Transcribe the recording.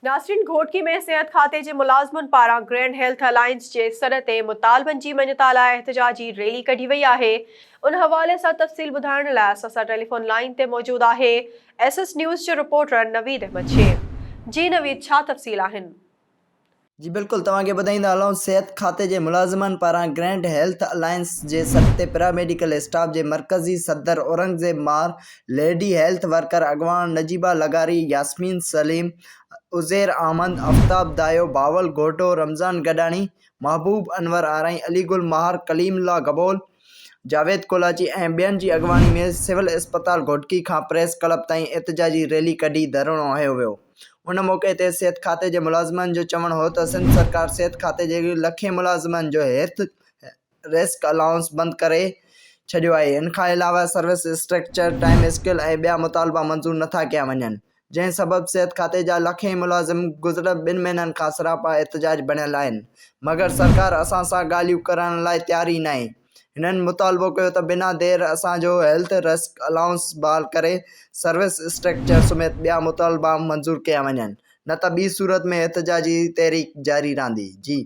ناظرين گهوٽڪي ۾ صحت کاتي جي ملازمن پاران گرينڊ هيلٿ الائنس جي سڏ تي مطالبن جي مڃتا لاء احتجاجي ريلي ڪڍي وئي آهي ان حوالي سان تفصيل ٻڌائڻ لاء اسان سان ٽيليفون لائين تي موجود آهي ايس ايس نيوز جو رپورٽر نويد احمد شيخ جي نويد ڇا تفصيل آهن. جي بلڪل توهان کي ٻڌائيندا هلون صحت کاتي جي ملازمن پاران گرينڊ هيلٿ الائنس جي سڏ تي پيرا ميڊيڪل اسٽاف جي مرڪزي صدر اورنگزيب مار، ليڊي هيلٿ ورڪر اڳواڻ نجيبه لغاري، ياسمين سليم، عزير احمد، آفتاب دايو، بهاول گهوٽو، رمضان گڏاڻي، محبوب انور آرائين، علي گل مهار، ڪليم الله گبول، جاويد ڪولاچي ۽ ٻين جي اڳواڻي ۾ سول اسپتال گهوٽڪي کان پريس ڪلب تائين احتجاجي ريلي ڪڍي ڌرڻو هنيو ويو. ان موقعي تي صحت کاتي جي ملازمن جو چوڻ هو ته سنڌ سرڪار صحت کاتي جي لکين ملازمن جو هيلٿ رسڪ الائونس بند ڪري ڇڏيو آهي ان کان علاوه سروس اسٽرڪچر، ٽائيم اسڪيل ۽ ٻيا مطالبا منظور نٿا ڪيا وڃن جنهن سبب صحت کاتي جا لکين ملازم گذريل ٻن مهينن کان سراپا احتجاج بڻيل آهن مگر سرڪار اسان سان ڳالهيون ڪرڻ لاء تيار ئي ناهي. هنن مطالبو ڪيو ته بنا دير اسان جو هيلٿ رسڪ الائونس بحال ڪري سروس اسٽرڪچر سميت ٻيا مطالبا منظور ڪيا وڃن نه ته ٻي صورت ۾ احتجاجي تحريڪ جاري رهندي. جي.